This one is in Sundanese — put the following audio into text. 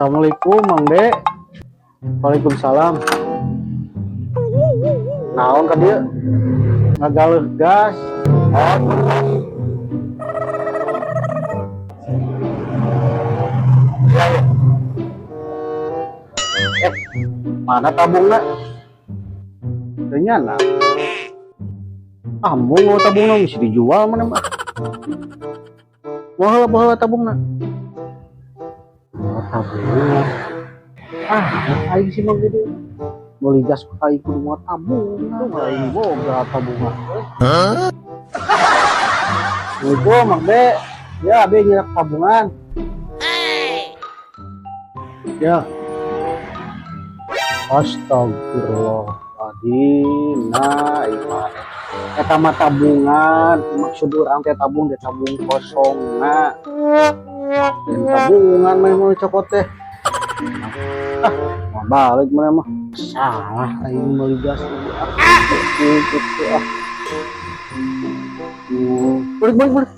Assalamualaikum, Mang De. Waalaikumsalam. Naon ka dieu? Ngagaleuh gas. Oh, ya, ya. Eh, mana tabungna? Teu nyana. Ah, mau tabungna mesti dijual mana mah. Baheula baheula tabungna. Oh, tabungan. Ah, aing sih Mang Dede. Meuli gas aing kudu mawa tabungan. Aing boga tabungan. Assalamualaikum, Mang De. Ya, abi nyirak tabungan. Ya. Astagfirullahaladzim. Nah, ieu eta mah tabungan. Maksud urang teh tabung teh tabung kosong na. Dan tabungan mah mau cokot teh. Ah, mau balik mana mah. Salah aing meuli gas. Ah, gitu ah. Balik balik balik.